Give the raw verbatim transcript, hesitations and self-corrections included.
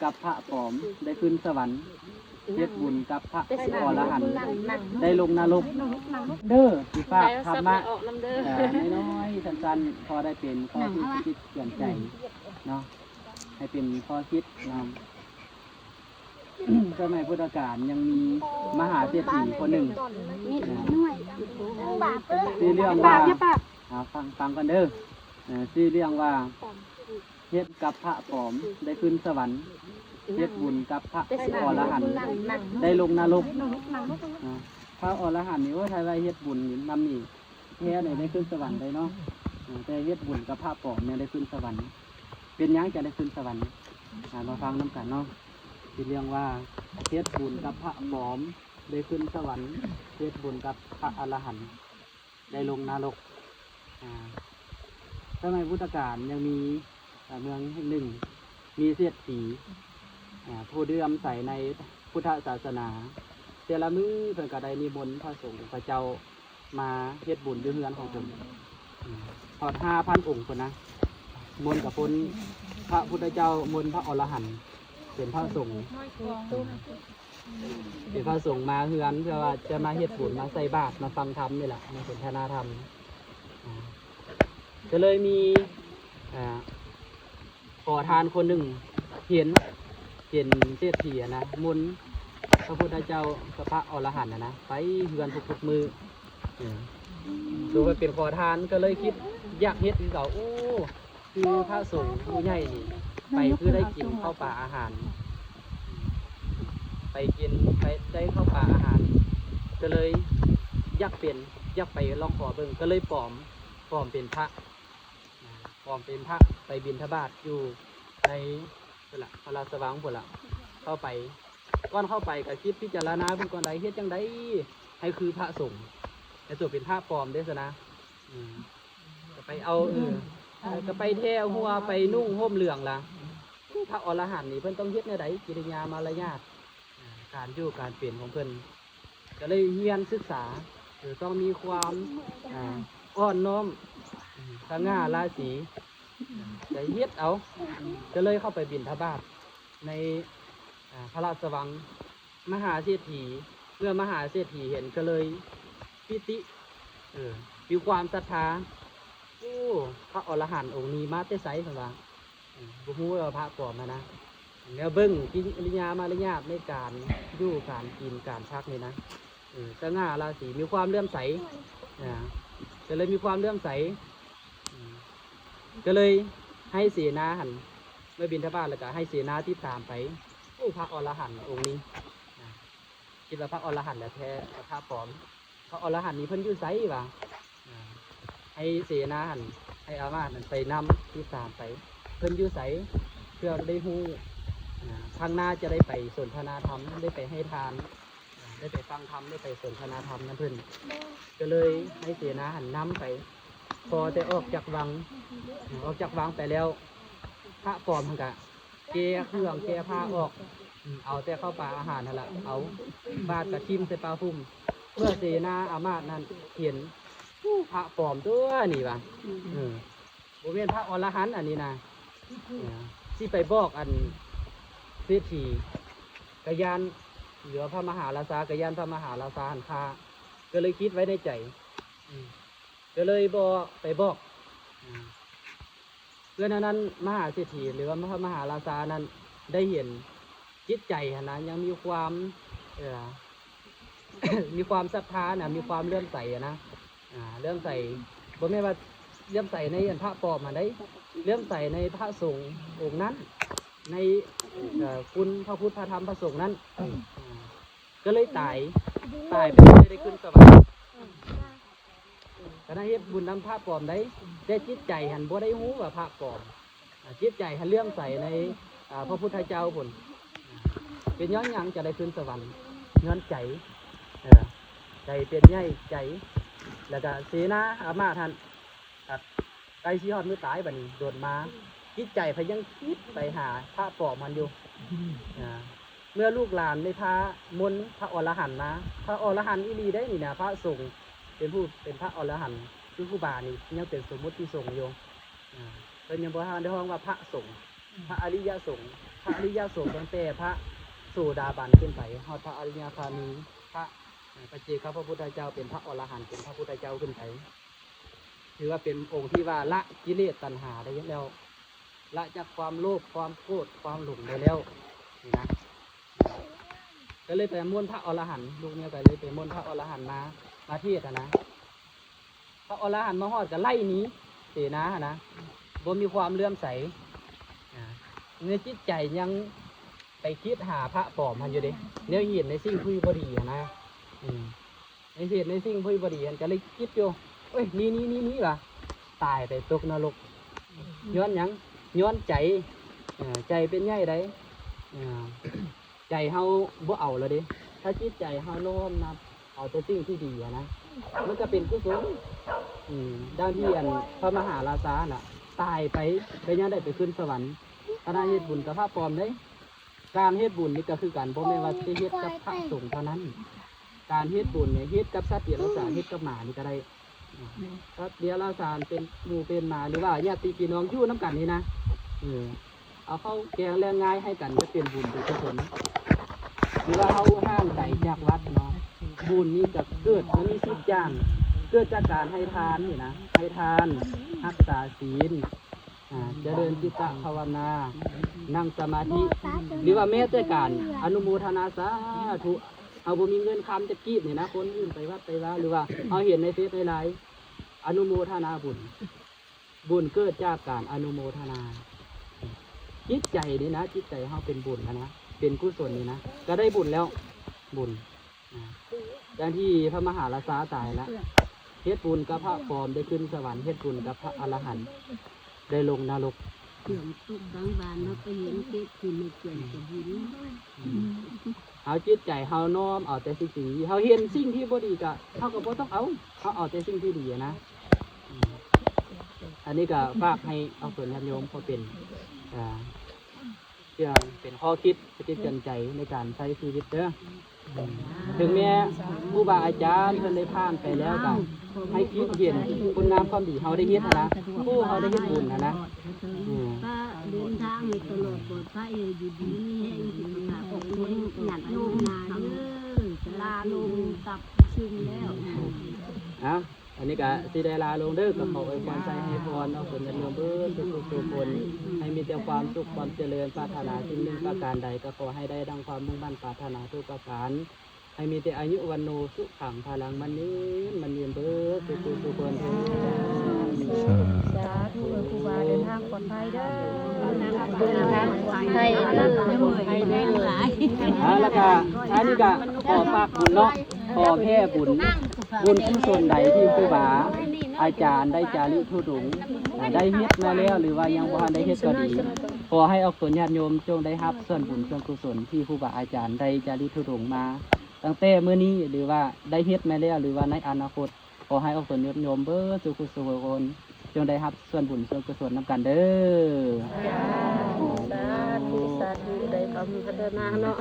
กับพระปลอมได้ขึ้นสวรรค์ เฮ็ดบุญกับพระอรหันต์ได้ลงนรก เด้อ สิฝากธรรมะ เอ่อ น้อยๆ สั้นๆ พอได้เป็นข้อคิดเตือนใจเนาะ ให้เป็นข้อคิดนำ สมัยพุทธกาลยังมีมหาเศรษฐีคนหนึ่ง ชื่อเรื่องว่า อ่า ฟัง ฟังกันเด้อ เอ่อ ชื่อเรื่องว่า เฮ็ดกับพระปลอมได้ขึ้นสวรรค์ เฮ็ดบุญกับพระอรหันต์ได้ลงนรก อ่า พระอรหันต์นี่ โอ้ย ถ้าว่าเฮ็ดบุญนี่นำนี่ แท้เลยได้ขึ้นสวรรค์ได้เนาะ อ่า แต่เฮ็ดบุญกับพระปลอมเนี่ยได้ขึ้นสวรรค์ เป็นหยังจะได้ขึ้นสวรรค์ อ่า มาฟังนำกันเนาะ เป็นเรื่องว่าเฮ็ดบุญกับพระปลอมได้ขึ้นสวรรค์ เฮ็ดบุญกับพระอรหันต์ได้ลงนรก อ่า สมัยพุทธกาลยังมี อ่า เมืองแห่งหนึ่ง มีเศรษฐี อ่า ผู้เลื่อมใสในพุทธศาสนา แต่ละมื้อเพิ่นก็ได้นิมนต์พระสงฆ์พระเจ้ามาเฮ็ดบุญอยู่เฮือนของเพิ่น อืม ฮอดห้าพันองค์พุ้นนะ มนต์กับเพิ่น พระพุทธเจ้ามนต์พระอรหันต์ เป็นพระสงฆ์ เป็นพระสงฆ์มาเฮือนเพื่อว่าจะมาเฮ็ดบุญ มาใส่บาตร มาฟังธรรมนี่แหละ มาสนทนาธรรม อ่า ก็เลยมี อ่า ขอทานคนหนึ่งเห็น เห็นเศรษฐีอะนะ มนต์พระพุทธเจ้ากับพระอรหันต์อะนะ ไปเฮือนทุกๆมื้อ เออ ตัวมันเป็นขอทานก็เลยคิดอยากเฮ็ดคือเขา โอ้ คือพระสงฆ์ผู้ใหญ่นี่ ไปคือได้กินข้าวปลาอาหาร ไปกิน ไปได้ข้าวปลาอาหาร ก็เลยอยากเป็น อยากไปลองขอเบิ่ง ก็เลยปลอม ปลอมเป็นพระ อ่า ปลอมเป็นพระไปบิณฑบาตอยู่ในพุ้นล่ะ พระราชวังพุ้นล่ะ เข้าไป ก่อนเข้าไปก็คิดพิจารณาเบิ่งก่อน ได้เฮ็ดจั่งใดให้คือพระสงฆ์ แต่ตัวเป็นพระปลอมเด้ซะนะ อืม ก็ไปเอา เออ เออ ก็ไปแท่หัว ไปนุ่งห่มเหลืองล่ะ พระอรหันต์นี่เพิ่นต้องเฮ็ดแนวใด กิริยามารยาท อ่า การอยู่การเป็นของเพิ่น ก็เลยเฮียนศึกษา เออ ต้องมีความ อ่า อ่อนน้อม อืม สง่าราศี อ่า จะเฮ็ดเอา ก็เลยเข้าไปบิณฑบาตใน อ่า พระราชวัง มหาเศรษฐี เมื่อมหาเศรษฐีเห็นก็เลยปีติ เออ มีความศรัทธา โอ้ พระอรหันต์องค์นี้มาแต่ไส เพิ่นว่า อืม บ่ฮู้ว่าพระปลอมหั้นนะ แล้วเบิ่งกิริยามารยาทในการอยู่ การกิน การพักนี่นะ เออ สง่าราศี มีความเลื่อมใส อ่า ก็เลยมีความเลื่อมใส อืม ก็เลยให้เสนาหั่น มาบิณฑบาตแล้วก็ให้เสนาติดตามไป โอ้ พระอรหันต์องค์นี้ อ่า คิดว่าพระอรหันต์แหละแท้ พระปลอม พระอรหันต์นี่เพิ่นอยู่ไสวะ อ่า ให้เสนาหั่น ให้อามาตย์หั่นไปนำติดตามไป เพิ่นอยู่ไส เพื่อได้ฮู้ อ่า ครั้งหน้าจะได้ไปสนทนาธรรม ได้ไปให้ทาน อ่า ได้ไปฟังธรรม ได้ไปสนทนาธรรมนำเพิ่น ก็เลยให้เสนาหั่นนำไป พอแต่ออกจากวัง ออกจากวังไปแล้ว พระปลอมหั่นกะ แก่เครื่องแก่ผ้าออก อืม เอาแต่ข้าวปลาอาหารหั่นล่ะ เอาบาตรกะถิ่นใส่ผ้าห่ม เมื่อเสนาอามาตย์นั่นเห็น อู้ พระปลอมตัวนี่วะ เออ บ่แม่นพระอรหันต์อันนี้นะ เออ สิไปบอกอันเศรษฐี กะย้าน หรือว่าพระมหาราชา กะย้านพระมหาราชาหันฆ่า ก็เลยคิดไว้ในใจ อืม ก็เลยบ่ไปบอก อ่า เพื่อนั้น มหาเศรษฐี หรือว่าพระมหาราชานั้นได้เห็นจิตใจหั้นนะ ยังมีความ เอ่อ มีความศรัทธานะ มีความเลื่อมใสอะนะ อ่า เลื่อมใส บ่แม่นว่าเลื่อมใสในอันพระปลอมหั้นใด๋ เลื่อมใสในพระสงฆ์องค์นั้น ใน เอ่อ คุณพระพุทธพระธรรมพระสงฆ์นั้น อ่า ก็เลยตาย ตายไปเลยได้ขึ้นสวรรค์ ก็ได้เฮ็ดบุญนำพระปลอมได้ แต่จิตใจหั้นบ่ได้ฮู้ว่าพระปลอม อ่า จิตใจหั้นเลื่อมใสใน อ่า พระพุทธเจ้าพุ้น เป็นย้อนหยังจะได้ขึ้นสวรรค์ ย้อนใจ เออ ใจเป็นใหญ่ใจ แล้วก็เสนาอามาตย์หั้น ครับ ใกล้สิฮอดมื้อตายบัดนี้ โดนมา จิตใจเพิ่นยังคิดไปหาพระปลอมหั้นอยู่ อ่า เมื่อลูกหลานได้พามนต์พระอรหันต์มา พระอรหันต์อีหลีได้นี่นะ พระสงฆ์เป็นผู้เป็นพระอรหันต์ คือครูบานี่ยังเป็นสมมุติสงฆ์อยู่ อ่า เพิ่นยังบ่ทันได้ฮ้องว่าพระสงฆ์ พระอริยสงฆ์ พระอริยสงฆ์ตั้งแต่พระโสดาบันขึ้นไป ฮอดพระอริยคามี พระ เอ่อ ปัจเจกพระพุทธเจ้า เป็นพระอรหันต์ เป็นพระพุทธเจ้าขึ้นไป ถือว่าเป็นองค์ที่ว่าละกิเลสตัณหาได้แล้ว ละจากความโลภ ความโกรธ ความหลงได้แล้ว นี่นะ ก็เลยไปมนต์พระอรหันต์ ลูกเมียก็เลยไปมนต์พระอรหันต์มา มาเทศน์หั้นนะ พระอรหันต์มาฮอดก็ไล่หนี เสนาหั้นนะ บ่มีความเลื่อมใส อ่า ในจิตใจยังไปคิดหาพระปลอมหั้นอยู่เด้ แนวเห็นในสิ่งที่บ่ดีหั้นนะ อืม ในเหตุในสิ่งที่บ่ดีหั้นก็เลยคิดอยู่ เอ้ย นี่ นี่ นี่ นี่ ว่ะ ตายไปตกนรก ย้อนหยัง ย้อนใจ เอ่อ ใจเป็นใหญ่ใด เอ่อ ใจเฮาบ่เอาแล้วเด้ ถ้าจิตใจเฮาน้อมนำเอาแต่สิ่งที่ดีอะนะ มันก็เป็นกุศล อืม ดังที่อันพระมหาราชาน่ะ ตายไป ไปยังได้ไปขึ้นสวรรค์ ขณะเฮ็ดบุญกับพระปลอมเด้ การเฮ็ดบุญนี่ก็คือกัน บ่แม่นว่าสิเฮ็ดกับพระสงฆ์เท่านั้น การเฮ็ดบุญเนี่ย เฮ็ดกับสัตว์เดรัจฉาน เฮ็ดกับหมานี่ก็ได้ สัตว์เดรัจฉานเป็นหมูเป็นหมา หรือว่าญาติพี่น้องอยู่นำกันนี่นะ เออ เอาข้าวแกงแลกง่ายให้กันก็เป็นบุญเป็นกุศล หรือว่าเฮาห่างไกลจากวัดเนาะ บุญนี่จะเกิด มันมีสิบอย่าง เกิดจากการให้ทานนี่นะ ให้ทาน รักษาศีล อ่า เจริญจิตตภาวนา นั่งสมาธิ หรือว่าแม้แต่การอนุโมทนาสาธุ เฮาบ่มีเงินคำจักกีบนี่นะ คนอื่นไปวัดไปวา หรือว่าเฮาเห็นในเฟซในไลน์ อนุโมทนาบุญ บุญเกิดจากการอนุโมทนา จิตใจนี่นะ จิตใจเฮาเป็นบุญแล้วนะ เป็นกุศลนี่นะ ก็ได้บุญแล้ว บุญ นะ อย่างที่พระมหาราชาตายละ เฮ็ดบุญกับพระปลอมได้ขึ้นสวรรค์ เฮ็ดบุญกับพระอรหันต์ได้ลงนรก เสื่อมสุขบางบานเนาะ ไปเห็นเกศขึ้นในเขื่อนกระบุน เอาจิตใจเฮาน้อมเอาแต่สิ่งที่ดี เฮาเห็นสิ่งที่บ่ดีก็ เฮาก็บ่ต้องเอา เฮาเอาแต่สิ่งที่ดีอะนะ อืม อันนี้ก็ฝากให้เอาส่วนญาติโยมพอเป็น อ่า เพื่อเป็นข้อคิดสะกิดเตือนใจในการใช้ชีวิตเด้อ ถึงแม้ครูบาอาจารย์เพิ่นได้ผ่านไปแล้วก็ให้คิดเห็นคุณงามความดีเฮาได้เฮ็ดหั้นนะ ผู้เฮาได้เฮ็ดบุญหั้นนะ อืม ก็เดินทางให้ตลอดปลอดภัย ให้อยู่ดีมีแฮง สุขภาพแข็งแรง ญาติโยมหลายเด้อ ลาลงตับซึมแล้ว เอา อันนี้ก็สิได้ลาลงเด้อ ก็ขออวยพรใส่ให้พรเอาส่วนญาติโยมเบิดทุกๆคน ให้มีแต่ความสุขความเจริญ ปรารถนาสิ่งหนึ่งประการใดก็ขอให้ได้ดังความมุ่งมั่นปรารถนาทุกประการ ให้มีแต่อายุวัณโณสุขังพลังมั่นยืนมั่นยืนเบิดทุกๆคนเด้อ สาธุ ครูบาเดินทางปลอดภัยเด้อ เดินทางปลอดภัยเด้อ เอาละค่ะ อันนี้ก็ขอฝากบุญเนาะ ขอแผ่บุญ บุญกุศลใดที่ครูบาอาจารย์ได้จาริกธุดงค์ อ่า ได้เฮ็ดมาแล้ว หรือว่ายังบ่ทันได้เฮ็ดก็ดี ขอให้ออกตนญาติโยมจงได้รับส่วนบุญส่วนกุศลที่ครูบาอาจารย์ได้จาริกธุดงค์มา ตั้งแต่มื้อนี้ หรือว่าได้เฮ็ดมาแล้ว หรือว่าในอนาคต ขอให้ออกตนญาติโยมเบิดสู่ผู้สู่คน จงได้รับส่วนบุญส่วนกุศลนำกันเด้อ สาธุ สาธุ ได้ความพัฒนาเนาะ